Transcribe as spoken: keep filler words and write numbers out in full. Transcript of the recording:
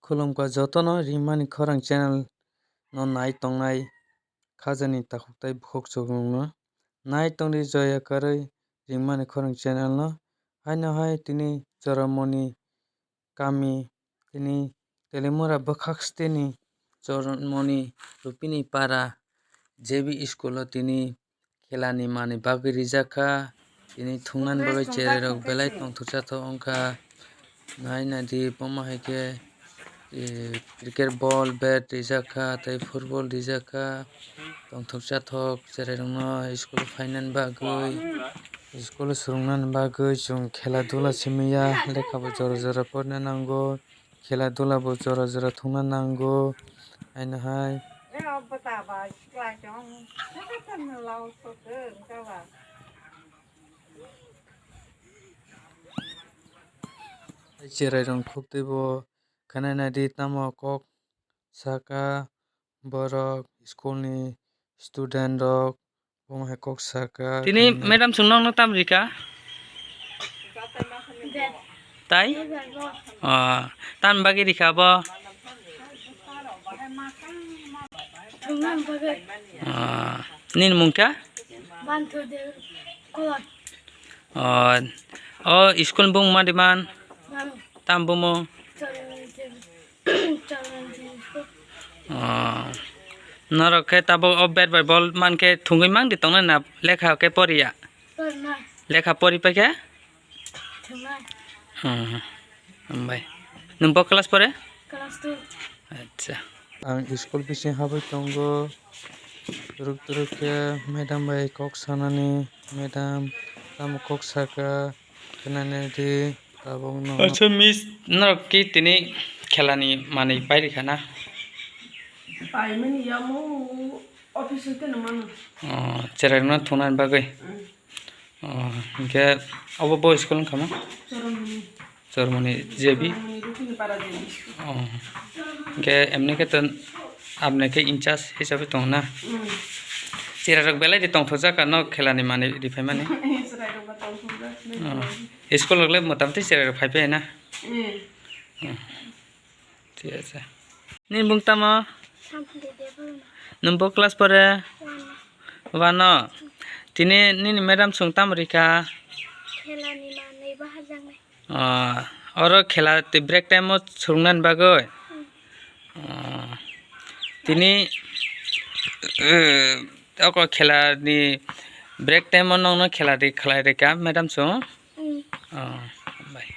Khulumkha jotono Ringmani Khorang channel no nai tongnai khajani takhuk tei bukhuk chuknungno. Nai tongdi joya karwi Ringmani Khorang channel no. Haino hai tini Joramoni kami tini Telimura bwkhak steni Joramoni Rupini para J B school o tini khelani manwi bagwi rijak kha. Tini thungnani bagwi cherai rok belai tongthoksa thok wngkha. Nai naidi bomo hai khe, eh, cricket ball, bat rijak kha, tei football rijak kha. Tongthoksa thok cherai rokno school o phainani bagwi, school o swrwngnani bagwi chwng khela dula simi ya, lekha bo jora jora porina nango. Khela dula bo jora jora thungna nango, haino hai. Cherai rok khuk tei bo khanai naidi tamo kok saka borok school ni student rok. Omo hai kok saka. Tini khe madam chwng nokno tam rika? Tai? Oh, tam bagwi rika bo? Thwngna bagwi. Oh, nini mung kha? Bantu de kolon. Oh, oh, school bung ma diman? Mano. Tam bumo? Chormani de. Oh. Norok khe tabuk o bat bai bol man khe thungwi mang di tongnai na lekha khe poriya? Pornai. Lekha pori pai khe? Thungnai. Hmm. Hambai. Nwng bo class pore? Class two. Acha. Ang school bising habwi tongo. Turuk turuk khe madam bai kok sanani. Madam tamo kok saka. Khe nai nai di tabuk no. Acha, miss, norok ki tini khelani manwi pai rikha na? Paimani yamo office hoite no mano. Oh, cherai no thungnani bagwi. Mm. Oh, hinkhe obo bo school wngkha mo? Chormani. Chormani J B? Chormani Rukini Para J B. Oh. Hinkhe emni khe to apni khe in charge hisabe tongo na? Mm. Cherai rok belai di tongthokjak kha no khelani manwi riphai mani? Cherai rok ba tongthokjak. Oh. School rok le motamti cherai rok phai phai na? Mm. Hmm. Thik ache. Nini bung tamo? Samhudi Debbarma. Nwng bo class pore? One. One o. Tini nini madam chwng tamo rikha? Khelani manwi bahajaknai. Oh, oro khela tei break time o swrwngnani bagwi? Hmm. Oh. Tini, eh, oko khelani break time o nokno khela di khlai rikha madam chwng? Hmm. Oh, hambai.